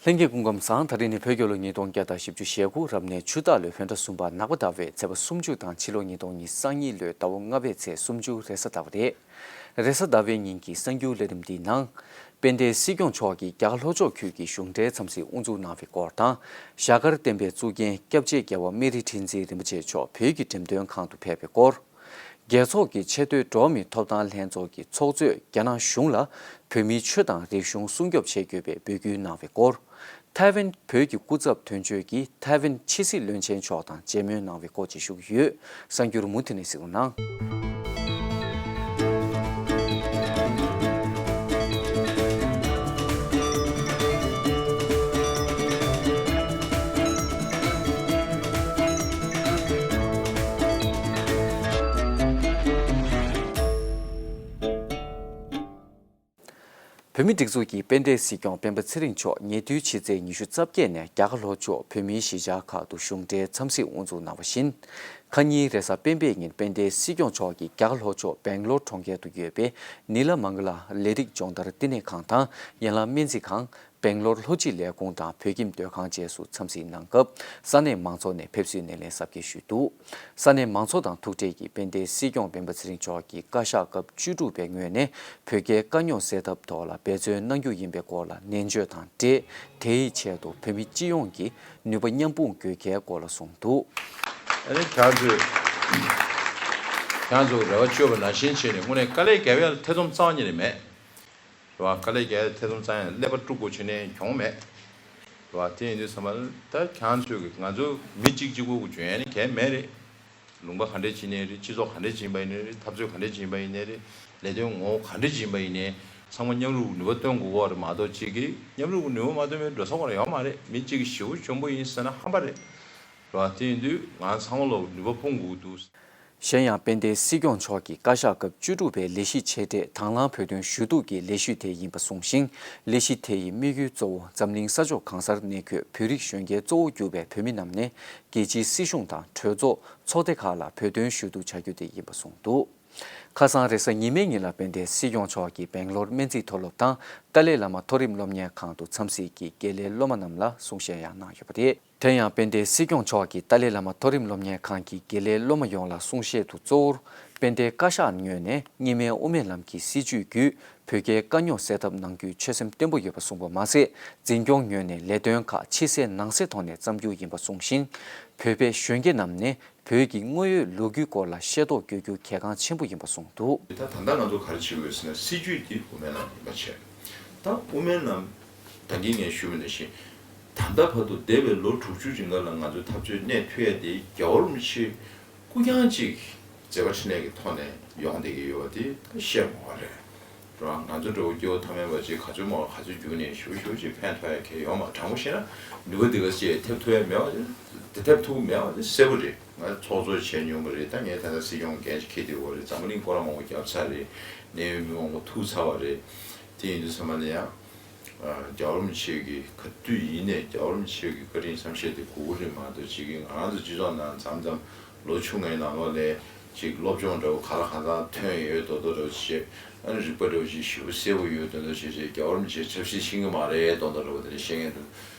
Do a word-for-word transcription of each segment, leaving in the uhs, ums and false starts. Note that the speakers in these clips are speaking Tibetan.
ལྷན་རྒྱས་སྐུ་ཁམས་བཟང་། ད་རིང་ནི་བོད་རྒྱལ་ལོ་ཉིས་སྟོང་བརྒྱ་དང་བཞི་བཅུ་ཞེ་དགུ་རབ་གནས་ཆུ་སྟག་ལོའི་བོད་ཟླ་གསུམ་པ་ནག་པ་ཟླ་བའི་ཚེས་པ་སུམ་ཅུ་དང་ཕྱི་ལོ་ཉིས་སྟོང་ཉི་ཤུ་རྩ་གཉིས་ལོའི་ཟླ་བ་ལྔ་པའི་ཚེས་སུམ་ཅུ་རེས་གཟའ་ཟླ་བ་རེད། རེས་གཟའ་ཟླ་བའི་ཉིན་གྱི་གསར་འགྱུར་ལས་རིམ་འདིའི་ནང་། དཔལ་ལྡན་སྲིད་སྐྱོང་མཆོག་གིས་རྒྱ་གར་ལྷོ་ཕྱོགས་ཁུལ་གྱི་གཞུང་འབྲེལ་འཚམས་གཟིགས་དབུ་འཛུགས་གནང་བའི་སྐོར་དང་། ཞྭ་དཀར་བསྟན་པའི་གཙུག་རྒྱན་སྐྱབས་རྗེ་རྒྱལ་བ་སྨན་རི་ཁྲི་འཛིན་རིན་པོ་ཆེ་མཆོག་བོད་ཀྱི་འགྲེམས་སྟོན་ཁང་དུ་ཕེབས་པའི་སྐོར། རྒྱལ་ཚོགས་ཀྱི་ཆེས་མཐོའི་འགྲོ་བ་མིའི་ཐོབ་ཐང་ལྷན་ཚོགས་ཀྱི་ཚོགས་གཙོས་རྒྱ་ནག་གཞུང་ལ་བོད་མིའི་ཆོས་དང་རིག་གཞུང་སྲུང་སྐྱོབ་བྱེད་དགོས་པའི་འབོད་སྐུལ་གནང་བའི་སྐོར། ཐའེ་ཝན་བོད་ཀྱི་སྐུ་ཚབ་དོན་གཅོད་ཀྱིས་ཐའེ་ཝན་ཕྱི་སྲིད་བློན་ཆེན་མཆོག་དང་མཇལ་མོལ་གནང་བའི་སྐོར་བཅས་ཞུ་གི་ཡོད། གསར་འགྱུར་མུ་མཐུད་ནས་གཟིགས་རོགས་གནང་། བོད་མིའི་སྒྲིག་འཛུགས་ཀྱི་དཔལ་ལྡན་སྲིད་སྐྱོང་སྤེན་པ་ཚེ་རིང་མཆོག་ཉེ་དུས་ཕྱི་ཚེས་ཉི་ཤུ་རྩ་བརྒྱད་ནས་རྒྱ་གར་ལྷོ་ཕྱོགས་བོད་མིའི་གཞིས་ཆགས་ཁག་ཏུ་གཞུང་འབྲེལ་འཚམས་གཟིགས་དབུ་འཛུགས་གནང་བ་བཞིན། ཁ་ཉིན་རེས་གཟའ་སྤེན་པའི་ཉིན་དཔལ་ལྡན་སྲིད་སྐྱོང་མཆོག་གིས་རྒྱ་གར་ལྷོ་ཕྱོགས་སྦེང་ལོར་གྲོང་ཁྱེར་དུ་ཡོད་པའི་ནི་ལ་མང་ག་ལ་ལས་རིགས་སྦྱོང་བརྡར་བསྟི་གནས་ཁང་དང་ཡན་ལག་སྨན་རྩིས་ཁང་། སྦེང་ལོར་ལྷོ་སྤྱི་ལས་ཁུངས་དང་བོད་ཁྱིམ་སྡོད་ཁང་བཅས་སུ་འཚམས་གཟིགས་གནང་སྐབས། ས་གནས་མང་ཚོགས་ནས་ཕེབས་བསུའི་སྣེ་ལེན་གཟབ་རྒྱས་ཞུས་འདུག། ས་གནས་མང་ཚོགས་དང་ཐུག་འཕྲད་ཀྱིས་དཔལ་ལྡན་སྲིད་སྐྱོང་སྤེན་པ་ཚེ་རིང་མཆོག་གིས་བཀའ་ཤག་སྐབས་བཅུ་དྲུག་པའི་ངོས་ནས་བོད་རྒྱའི་དཀའ་རྙོག་སེལ་ཐབས་ཐོག་ལ་འབད་བརྩོན་གནང་རྒྱུ་ཡིན་པའི་སྐོར་ལ་ནན་བརྗོད་དང་འབྲེལ། དེའི་ཆེད་དུ་བོད་མི་སྤྱི་ཡོངས་ཀྱི་ནུས་པ་མཉམ་སྤུངས་དགོས་གལ་སྐོར་ལ་གསུངས་འདུག། ཨ་ནི་ཁྱེད་ཚོས་ཁྱེད་ཚོ་རེ་བ་བཅོལ་བ་ནང་བཞིན་བྱས་ནས་དངོས་གནས་དཀའ་ལས་བརྒྱབ་ཡ་ལ་ཐེ་ཚོམ་རྩ་བ་ཉིད་ནས་མེད། རེད་བ། དཀའ་ལས་བརྒྱབ་ཡ་ཐེ་ཚོམ་རྩ་ཡང་ཀླད་པ་དཀྲུག་དགོས་བྱས་ནས་གྱོང་མེད། རེད་བ། དེ་ཡིན་དུས་ཚང་མ་ད་ཁྱེད་ཚོས་ཀྱི་ང་ཚོ་མི་གཅིག་གཅིག་པོ་གི་འཇོན་ཡ་ནི་གལ་མེད་རེད། ལུང་པ་ག་འདྲས་ཅིག་ཡིན་ནའི་རེད། སྤྱི་ཚོགས་ག་འདྲས་ཅིག་ཡིན་པ་ཡིན་ནའི་རེད། འཐབ་རྩོད་ག་འདྲས་ཅིག་ཡིན་པ་ཡིན་ནའི་རེད། ལས་དོན་ངོ་བོ་ག་འདྲས་ཅིག་ཡིན་པ་ཡིན་ནའི་ཚང་མ་མཉམ་རུབ་ནུས་པ་བཏོན་དགོས་ཀྱི་ཡོད་རེད་མ་གཏོགས་གཅིག་གིས་མཉམ་རུབ་ནུས་པ་མ་བཏོན་པའི་འགྲོ་ས་ག་ལ་ཡོད་མ་རེད། མི་གཅིག་གིས་ཞེ་པོ་འཇོན་པོ་ཡིན་ཟེར་ན་ཧམ་པ་རེད། རེད་བ། དེ་ཡིན་དུས་ང་ཚང་མ་ལ་ནུས་པ་སྤུངས་དགོས་ཀྱི་འདུག། གཞན་ཡང་དཔལ་ལྡན་སྲིད་སྐྱོང་མཆོག་གིས་བཀའ་ཤག་སྐབས་བཅུ་དྲུག་པའི་ལས་གཞི་ཆེ་གྲས་དང་བླངས་བོད་དོན་ཞུ་གཏུག་གི་ལས་གཞི་དེ་ཡིན་པ་གསུངས་ཤིང་། ལས་གཞི་དེ་ཡི་དམིགས་ཡུལ་གཙོ་བོ་འཛམ་གླིང་ས་ཕྱོགས་གང་སར་གནས་འཁོད་བོད་རིགས་གཞོན་སྐྱེས་གཙོ་བོ་གྱུར་པའི་བོད་མི་རྣམས་ནས་རྒྱལ་སྤྱིའི་སྲིད་གཞུང་དང་གྲོས་ཚོགས་ཚོགས་སྡེ་ཁག་ལ་བོད་དོན་ཞུ་གཏུག་བྱ་རྒྱུ་དེ་ཡིན་པ་གསུངས་འདུག། ཁ་སང་རེས་གཟའ་ཉི་མའི་ཉིན་ལ་དཔལ་ལྡན་སྲིད་སྐྱོང་མཆོག་གིས་སྦེང་ལོར་སྨན་རྩིས་མཐོ་སློབ་དང་ཏཱ་ལའི་བླ་མ་མཐོ་རིམ་སློབ་གཉེར་ཁང་དུ་འཚམས་གཟིགས་ཀྱིས་དགེ་ལས་སློབ་མ་རྣམས་ལ་གསུང་བཤད་ཡང་གནང་ཡོད་པ་རེད། དེ་ཡང་དཔལ་ལྡན་སྲིད་སྐྱོང་མཆོག་གིས་ཏཱ་ལའི་བླ་མ་མཐོ་རིམ་སློབ་གཉེར་ཁང་གི་དགེ་ལས་སློབ་མ་ཡོངས་ལ་གསུང་བཤད་དུ་གཙོ་བོར་དཔལ་ལྡན་བཀའ་ཤག་ངོས་ནས་གཉིས་སྨན་དབུ་མའི་ལམ་གྱི་སྲིད་བྱུས་བརྒྱུད་བོད་རྒྱའི་དཀའ་རྙོག་སེལ་ཐབས་གནང་རྒྱུའི་ཆོད་སེམས་བརྟན་པོ་ཡོད་པ་གསུངས་པ་མ་ཟད། འཛིན་སྐྱོང་ངོས་ནས་ལས་དོན་ཁག་ཕྱི་གསལ་ནང་གསལ་ཐོག་ནས་བརྩམ་རྒྱུ་ཡིན་པ་གསུངས་ཤིང་། བོད་པའི་གཞོན་སྐྱེས་རྣམས་ནས་བོད་ཀྱི་དངོས་ཡོད་ལོ་རྒྱུས་སྐོར་ལ་ཤེས་རྟོགས་དགོས་རྒྱུ་གལ་འགངས་ཆེན་པོ་ཡིན་པ་གསུངས་འདུག། ད་ད་ལྟ་ང་ཚོ་ག་རེ་བྱེད་དགོས་ཟེར་ན་སྲིད་བྱུས་འདི་དབུ་མའི་ལམ་ཡིན་པ་བྱས། ད་དབུ་མའི་ལམ་ད་གིན་ངས་ཞུས་པ་ནང་བཞིན། ད་ལྟ་བར་དུ་འདས་པའི་ལོ་དྲུག་ཅུ་རིང་ལ་ང་ཚོའི་འཐབ་རྩོད་གནས་ཐུབ་ཡ་དེ་རྒྱལ་བ་རིན་པོ་ཆེ་སྐུ་རྐྱང་གཅིག་མཛད་པ་འཕྲིན་ལས་ཀྱི་ཐོག་ནས་ཡོང་བསྡད་ཀྱི་ཡོད་པ་དེ་ད་བཤད་མ་དགོས་རེད། རང་ང་ཚོ་འདྲ་བོ་སྐྱེ་བོ་ཐ་མལ་པ་ཅིག་ག་ཚོད་མང་བ་ག་ཚོད་རྒྱུགས་ནས་ཞུ་ཞུ་ཅིག་ཕན་ཐོགས་ཡ་གལ་ཡོད་མ་དྲང་པོ་བཤད་ན་ནུས་པ་འདི་ག་ཅིག་ཐེབས་ཐུབ་ཡ་མེད་པ་དེ་ཐེབས་ཐུབ་མེད་པ་དེ་གསལ་པོ་རེད། ང་ཚོགས་གཙོ་བྱས་མྱོང་པ་རེད། ད་ངས་ད་ལྟ་སྲིད་སྐྱོང་འགན་ཅིག་འཁྱེར་བསྡད་ཡོད་རེད། འཛམ་བུ་གླིང་སྐོར་ར་མང་པོ་བརྒྱབ་ཚར་རེད། གནད་ཡོད་མི་མང་པོ་ཐུག་ཚར་བ་རེད། དེ་ཡིན་དུས་ཚང་མ་ལ་ཡང་རྒྱལ་བ་རིན་པོ་ཆེ་གིས་ག་དུས་ཡིན་ནས་རྒྱལ་བ་རིན་པོ་ཆེ་གི་བཀའ་དྲིན་བསམ་ཤེས་དེ་གོ་གི་རེད་མ་གཏོགས་ཅིག་གིས་ང་རང་ཚོ་སྤྱི་ཚོགས་ནང་མཚམས་མཚམས་ལོ་ཆུང་ངའི་ནང་ལོགས་ལས་ཅིག་སློབ་སྦྱོང་འདྲ་བོ་ག་ལ་གང་འཚམ་ཐོན་ཡོད་མདོག་མདོག་འདྲ་བོ་བྱས། ཨ་ནི་རིག་པ་འདྲ་བོ་ཅིག་ཞེ་པོ་གསལ་པོ་ཡོད་མདོག་མདོག་བྱས་བྱས་རྒྱལ་བ་རིན་པོ་ཆེ་ཆབ་སྲིད་ཤེས་ཀྱི་མ་རེད་མདོག་མདོག་འདྲ་བོ་དེ་འདྲ་བཤད་མཁན་འདུག།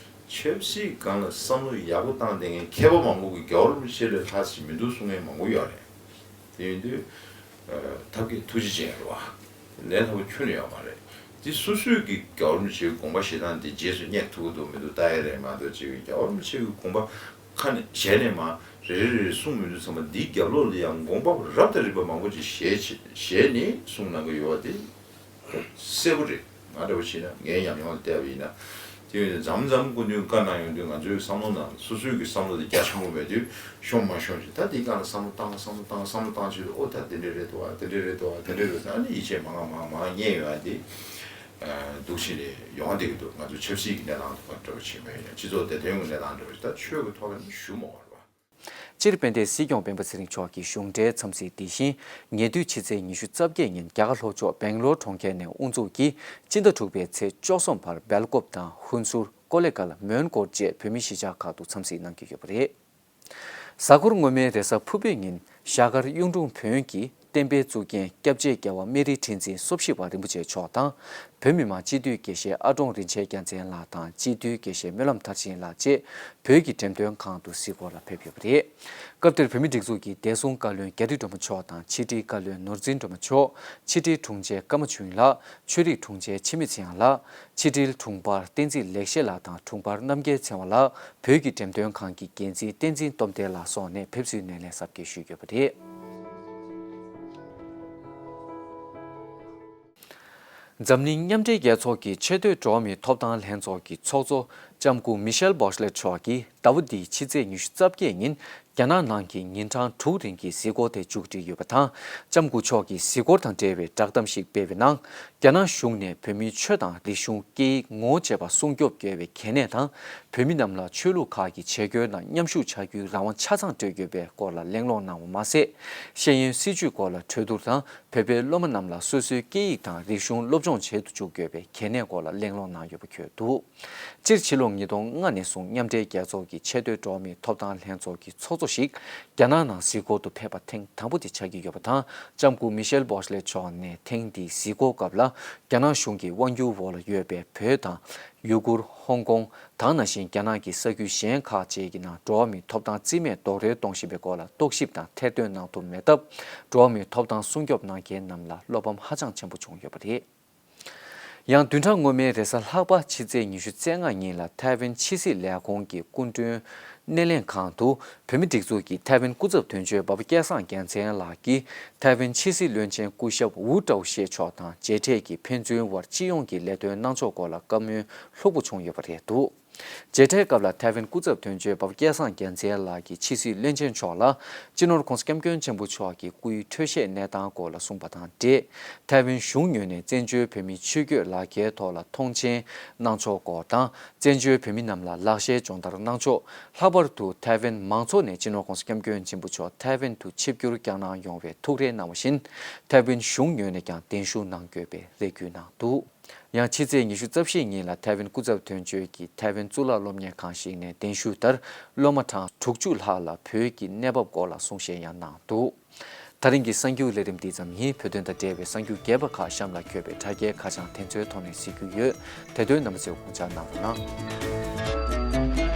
ཆབ་སྲིད་སྒང་ལ་བསམ་བློ་ཡག་པོ་བཏང་བསྡད་མཁན་མཁས་པ་མང་པོ་གིས་རྒྱལ་བ་རིན་པོ་ཆེ་ལས་ལྷག་ཅིག་མི་འདུག་གསུང་མཁན་མང་པོ་ཡོད་རེད། དེ་ཡིན་དུས། ཐབས་མཁས་ཐུགས་རྗེ་ཅན་རེད་བ། ལས་སླ་པོ་ཁྱོན་ནས་ཡོད་མ་རེད། དེ་སོ་སོས་ཀྱི་རྒྱལ་བ་རིན་པོ་ཆེའི་དགོངས་པ་བཞེས་སྟངས་དེ་རྗེས་སུ་སྙེག་ཐུབ་ཀྱི་འདུག་མི་འདུག་ལྟ་ཡ་རེད་མ་གཏོགས་ཅིག་རྒྱལ་བ་རིན་པོ་ཆེ་གི་དགོངས་པ་ཁ་ནས་ཞལ་ནས་མ་རེ་རེ་རེ་རེ་གསུངས་མི་འདུག་ཚང་མ་འདིའི་རྒྱབ་ལོགས་ལ་ཡང་དགོངས་པ་རབ་དང་རིམ་པ་མང་པོ་ཅིག་བཞེས་བཞེས་ནས་གསུངས་གནང་གི་ཡོད་པ་དེ། གསལ་པོ་རེད། ང་འདྲ་བོ་བྱས་ན་ངའི་ཉམས་མྱོང་ལ་བལྟས་པ་ཡིན་ན། དེ་ཡོད་ཙང་མཚམས་མཚམས་སྐུ་མདུན་བཀའ་གནང་ཡོང་དུས་ང་ཚོའི་བསམ་བློ་ནང་སོ་སོའི་གི་བསམ་བློ་དེ་རྒྱ་ཆེན་པོ་མེད་དུས་ཤོང་མ་ཤོང་ཞིག་ད་དེའི་སྒང་ལ་བསམ་བློ་བཏང་བསམ་བློ་བཏང་བསམ་བློ་བཏང་བྱས་ཨོ་ད་དེ་འདྲས་རེད་འདུག་བ། དེ་འདྲས་རེད་འདུག་བ། དེ་འདྲས་རེད་འདུག་ཨ་ནི་ཡིད་ཆེས་མང་ང་མང་མང་རྙེད་ཡོང་ཡ་དེ་འདུག་བྱས་ནས་ཡོང་བསྡད་ཀྱི་འདུག་ང་ཚོ་ཆབ་སྲིད་ཀྱི་གནས་སྟངས་ཐོག་འདྲ་བོ་བྱས་པ་ཡིན་ན་སྤྱི་ཚོགས་བདེ་དོན་གྱི་གནས་སྟངས་འདྲ་བོ་ཞིག་ད་ཆོས་ཀྱི་ཐོག་ནས་ཞུ་མ་དགོས་རེད་བ། སྤྱིར་དཔལ་ལྡན་སྲིད་སྐྱོང་སྤེན་པ་ཚེ་རིང་མཆོག་གི་གཞུང་འབྲེལ་འཚམས་གཟིགས་འདི་བཞིན་ཉེ་དུས་ཕྱི་ཚེས་ཉི་ཤུ་རྩ་བརྒྱད་ཉིན་རྒྱ་གར་ལྷོ་ཕྱོགས་སྦེང་ལོར་གྲོང་ཁྱེར་ནས་དབུ་འཛུགས་ཀྱིས་སྤྱི་ཟླ་དྲུག་པའི་ཚེས་བཅུ་གསུམ་བར་སྦེལ་ཀོབ་དང་ཧུན་སུར། ཀོ་ལེ་གལ། མོན་གྷོ་བཅས་བོད་མིའི་གཞིས་ཆགས་ཁག་ཏུ་འཚམས་གཟིགས་གནང་གི་ཡོད་པ་རེད། གཟའ་འཁོར་སྔོན་མའི་རེས་གཟའ་ཕུར་བུའི་ཉིན་ཤར་དཀར་གཡུང་དྲུང་བོན་གྱི་ བསྟན་པའི་གཙུག་རྒྱན་སྐྱབས་རྗེ་རྒྱལ་བ་སྨན་རིའི་ཁྲི་འཛིན་སོ་བཞི་པ་རིན་པོ་ཆེ་མཆོག་དང་། བོད་མི་མང་སྤྱི་འཐུས་དགེ་བཤེས་ཨ་ཀྲོང་རིན་ཆེན་རྒྱལ་མཚན་ལགས་དང་སྤྱི་འཐུས་དགེ་བཤེས་སྨོན་ལམ་མཐར་ཕྱིན་ལགས་བཅས་བོད་ཀྱི་འགྲེམས་སྟོན་ཁང་དུ་གཟིགས་སྐོར་ལ་ཕེབས་ཡོད་པ་རེད། སྐབས་དེར་བོད་མིའི་སྒྲིག་འཛུགས་ཀྱི་བདེ་སྲུང་བཀའ་བློན་རྒྱ་རི་སྒྲོལ་མ་མཆོག་དང་ཕྱི་དྲིལ་བཀའ་བློན་ནོར་འཛིན་སྒྲོལ་མ་མཆོག་ཕྱི་དྲིལ་དྲུང་ཆེ་ཀརྨ་ཆོས་དབྱིངས་ལགས། ཆོས་རིག་དྲུང་ཆེ་འཆི་མེད་ཚེ་དབྱངས་ལགས། ཕྱི་དྲིལ་དྲུང་འཕར་བསྟན་འཛིན་ལེགས་བཤད་ལགས་དང་དྲུང་འཕར་རྣམ་རྒྱལ་ཚེ་དབང་ལགས། བོད་ཀྱི་འགྲེམས་སྟོན་ཁང་གི་འགན་འཛིན་བསྟན་འཛིན་སྟོབས་ལྡན་ལགས་སོགས་ནས་ཕེབས་བསུའི་སྣེ་ལེན་གཟབ་རྒྱས་ཞུས་ཡོད་པ་རེད། འཛམ་གླིང་མཉམ་འབྲེལ་རྒྱལ་ཚོགས་ཀྱི་ཆེས་མཐོའི་འགྲོ་བ་མིའི་ཐོབ་ཐང་ལྷན་ཚོགས་ཀྱི་ཚོགས་གཙོ་ལྕམ་སྐུ་མི་ཤེལ་བྷོ་ཤ་ལེ་མཆོག་གིས་ཟླ་བ་འདིའི་ཕྱི་ཚེས་ཉི་ཤུ་རྩ་བརྒྱད་ཉིན་རྒྱ་ནག་ནང་གི་ཉིན་གྲངས་དྲུག་རིང་གི་གཟིགས་སྐོར་དེ་མཇུག་སྒྲིལ་ཡོད་པ་དང་། ལྕམ་སྐུ་མཆོག་གིས་གཟིགས་སྐོར་དང་འབྲེལ་བའི་བསྒྲགས་གཏམ་ཞིག་སྤེལ་བའི་ནང་། རྒྱ་ནག་གཞུང་ནས་བོད་མིའི་ཆོས་དང་རིག་གཞུང་། སྐད་ཡིག་ངོ་བོ་བཅས་པ་སྲུང་སྐྱོབ་དགོས་པའི་གལ་གནད་དང་། བོད་མི་རྣམས་ལ་ཆོས་ལུགས་ཁག་གི་བྱེད་སྒོའི་ནང་མཉམ་ཞུགས་བྱ་རྒྱུའི་རང་དབང་ཆ་ཚང་སྤྲོད་དགོས་པའི་སྐོར་ལ་གླེང་སློང་གནང་བ་མ་ཟད། ཤེས་ཡོན་སྲིད་བྱུས་སྐོར་ལ་གྲོས་བསྡུར་དང་། བོད་པའི་སློབ་མ་རྣམས་ལ་སོ་སོའི་སྐད་ཡིག་དང་རིག་གཞུང་སློབ་སྦྱོང་བྱེད་དུ་འཇུག་དགོས་པའི་གལ་གནད་སྐོར་ལ་གླེང་སློང་གནང་ཡོད་པ་འཁོད་འདུག་སྤྱིར་ཕྱི་ལོ་ཉིས་སྟོང་ལྔ་ནས་བཟུང་མཉམ་འབྲེལ་རྒྱལ་ཚོགས་ཀྱི་ཆེས་མཐོའི་འགྲོ་བ་མིའི་ཐོབ་ཐང་ལྷན་ཚོགས་ཀྱི་ཚོགས་གཙོ་ཞིག་རྒྱ་ནག་ནང་གཟིགས་སྐོར་དུ་ཕེབས་པ་ཐེངས་དང་པོ་དེ་ཆགས་ཀྱི་ཡོད་པ་དང་། ལྕམ་སྐུ་མི་ཤེལ་བྷོ་ཤ་ལེ་མཆོག་ནས་ཐེངས་འདིའི་གཟིགས་སྐོར་སྐབས་ལ། རྒྱ་ནག་གཞུང་གི་དབང་སྒྱུར་འོག་ལ་ཡོད་པའི་བོད་དང་། ཡུ་གུར། ཧོང་ཀོང་། དེ་ནང་བཞིན་རྒྱ་ནག་གི་ས་ཁུལ་གཞན་ཁག་བཅས་ཀྱི་ནང་འགྲོ་བ་མིའི་ཐོབ་ཐང་རྩིས་མེད་རྡོག་རོལ་གཏོང་བཞིན་པའི་སྐོར་ལ་རྟོག་ཞིབ་དང་ཐེར་འདོན་གནང་ཐུབ་མེད་སྟབས། འགྲོ་བ་མིའི་ཐོབ་ཐང་སྲུང་སྐྱོབ་གནང་མཁན་རྣམས་ལ་བློ་ཕམ་ཧ་ཅང་ཆེན་པོ་བྱུང་ཡོད་པ་རེད། ཡང་བདུན་ཕྲག་སྔོན་མའི་རེས་གཟའ་ལྷག་པ་ཕྱི་ཚེས་ཉི་ཤུ་རྩ་ལྔ་ཉིན་ལ་ཐའེ་ཝན་ཕྱི་སྲིད་ལས་ཁུངས་ཀྱི་སྐུ་མགྲོན་སྣེ་ལེན་ཁང་དུ། བོད་མིའི་སྒྲིག་འཛུགས་ཀྱི་ཐའེ་ཝན་སྐུ་ཚབ་དོན་གཅོད་འབའ་པ་སྐལ་བཟང་རྒྱལ་མཚན་ལགས་ཀྱིས། ཐའེ་ཝན་ཕྱི་སྲིད་བློན་ཆེན་སྐུ་ཞབས་ཝུ་ཀྲའོ་ཤེ་མཆོག་དང་མཇལ་འཕྲད་ཀྱིས་ཕན་ཚུན་དབར་སྤྱི་ཡོངས་ཀྱི་ལས་དོན་གནང་ཕྱོགས་སྐོར་ལ་བཀའ་མོལ་ལྷུག་པོ་བྱུང་ཡོད་པ་རེད་འདུག་མཇལ་འཕྲད་སྐབས་ལ་ཐའེ་ཝན་སྐུ་ཚབ་དོན་གཅོད་འབའ་པ་སྐལ་བཟང་རྒྱལ་མཚན་ལགས་ཀྱིས་ཕྱི་སྲིད་བློན་ཆེན་མཆོག་ལ། སྤྱི་ནོར་༧གོང་ས་༧སྐྱབས་མགོན་ཆེན་པོ་མཆོག་གི་སྐུའི་འཕྲོད་བཞེས་གནས་སྟངས་སྐོར་ལ་གསུངས་པ་དང་འབྲེལ། ཐའེ་ཝན་གཞུང་ངོས་ནས་བཙན་བྱོལ་བོད་མིའི་ཆོས་བརྒྱུད་ལག་འཁྱེར་ཐོག་ལ་མཐོང་མཆན་གནང་ཕྱོགས་སྐོར་དང་། བཙན་བྱོལ་བོད་མི་རྣམས་ལ་ལག་ཤེས་སྦྱོང་བརྡར་གནང་ཕྱོགས། ལྷག་པར་དུ་ཐའེ་ཝན་མང་ཚོགས་ནས་སྤྱི་ནོར་༧གོང་ས་༧སྐྱབས་མགོན་ཆེན་པོ་མཆོག་ཐའེ་ཝན་དུ་ཆིབས་བསྒྱུར་བསྐྱངས་གནང་ཡོང་བའི་ཐུགས་རེ་གནང་བ་བཞིན། ཐའེ་ཝན་གཞུང་ངོས་ནས་ཀྱང་གདན་ཞུ་གནང་དགོས་པའི་རེ་སྐུལ་གནང་འདུག་ཡང་ཕྱི་ཚེས་ཉི་ཤུ་རྩ་བཞི་ཉིན་ལ་ཐའེ་ཝན་སྐུ་ཚབ་དོན་གཅོད་ཀྱིས་ཐའེ་ཝན་གཙུག་ལག་སློབ་གཉེར་ཁང་ཞིག་ནས་གདན་ཞུས་ལྟར། སློབ་མ་གྲངས་དྲུག་ཅུ་ལྷག་ལ་བོད་ཀྱི་གནས་བབ་སྐོར་ལ་གསུང་བཤད་ཡང་གནང་འདུག་ད་རིང་གི་གསར་འགྱུར་ལས་རིམ་འདི་ཙམ་ཡིན། བོད་དོན་དང་འབྲེལ་བའི་གསར་འགྱུར་རྒྱས་པ་ཁག་གཤམ་ལ་འཁོད་པའི་དྲ་རྒྱའི་ཁ་བྱང་དེ་ཚོའི་ཐོག་ནས་གཟིགས་རྒྱུ་ཡོད། དེ་དོན་རྣམ་པ་ཚོས་དགོངས་འཇགས་གནང་རོགས་གནང་།